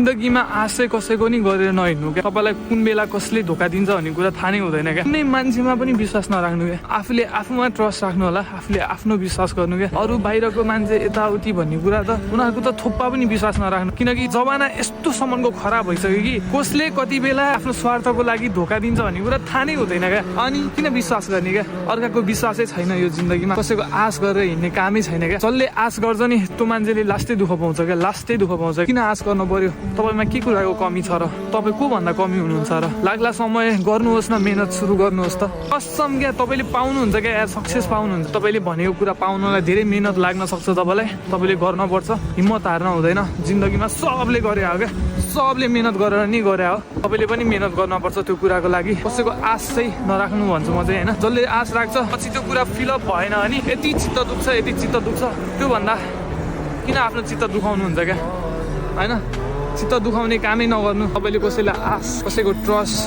जिन्दगीमा आश चाहिँ कसैको नि गरेर नहिँड्नु क्या। तपाईँलाई कुन बेला कसले धोका दिन्छ भन्ने कुरा थाहा नै हुँदैन क्या। कुनै मान्छेमा पनि विश्वास नराख्नु क्या। आफूले आफूमा ट्रस्ट राख्नु होला, आफूले आफ्नो विश्वास गर्नु क्या। अरू बाहिरको मान्छे यताउति भन्ने कुरा त उनीहरूको त थोप्पा पनि विश्वास नराख्नु, किनकि जमाना यस्तोसम्मको खराब भइसक्यो कि कसले कति बेला आफ्नो स्वार्थको लागि धोका दिन्छ भन्ने कुरा थाहा नै हुँदैन क्या। अनि किन विश्वास गर्ने क्या। अर्काको विश्वासै छैन यो जिन्दगीमा, कसैको आश गरेर हिँड्ने कामै छैन क्या। जसले आश गर्छ नि त्यो मान्छेले लास्टै दुःख पाउँछ क्या, लास्टै दुःख पाउँछ। किन आश गर्नु पर्यो? तपाईँमा के कुराको कमी छ र? तपाईँ को भन्दा कमी हुनुहुन्छ र? लाग्ला समय गर्नुहोस् न, मेहनत सुरु गर्नुहोस् त। कसम क्या तपाईँले पाउनुहुन्छ क्या यार, सक्सेस पाउनुहुन्छ। तपाईँले भनेको कुरा पाउनलाई धेरै मेहनत लाग्न सक्छ तपाईँलाई, तपाईँले गर्नुपर्छ, हिम्मत हार्न हुँदैन। जिन्दगीमा सबले गरे हो क्या, सबले मेहनत गरेर नि गरे हो। तपाईँले पनि मेहनत गर्नुपर्छ त्यो कुराको लागि। कसैको आश चाहिँ नराख्नु भन्छु म चाहिँ होइन। जसले आश राख्छ पछि त्यो कुरा फिलअप भएन भने यति चित्त दुख्छ, यति चित्त दुख्छ। त्योभन्दा किन आफ्नो चित्त दुखाउनुहुन्छ क्या होइन। चित्त दुखाउने कामै नगर्नु। तपाईँले कसैलाई आश, कसैको ट्रस्ट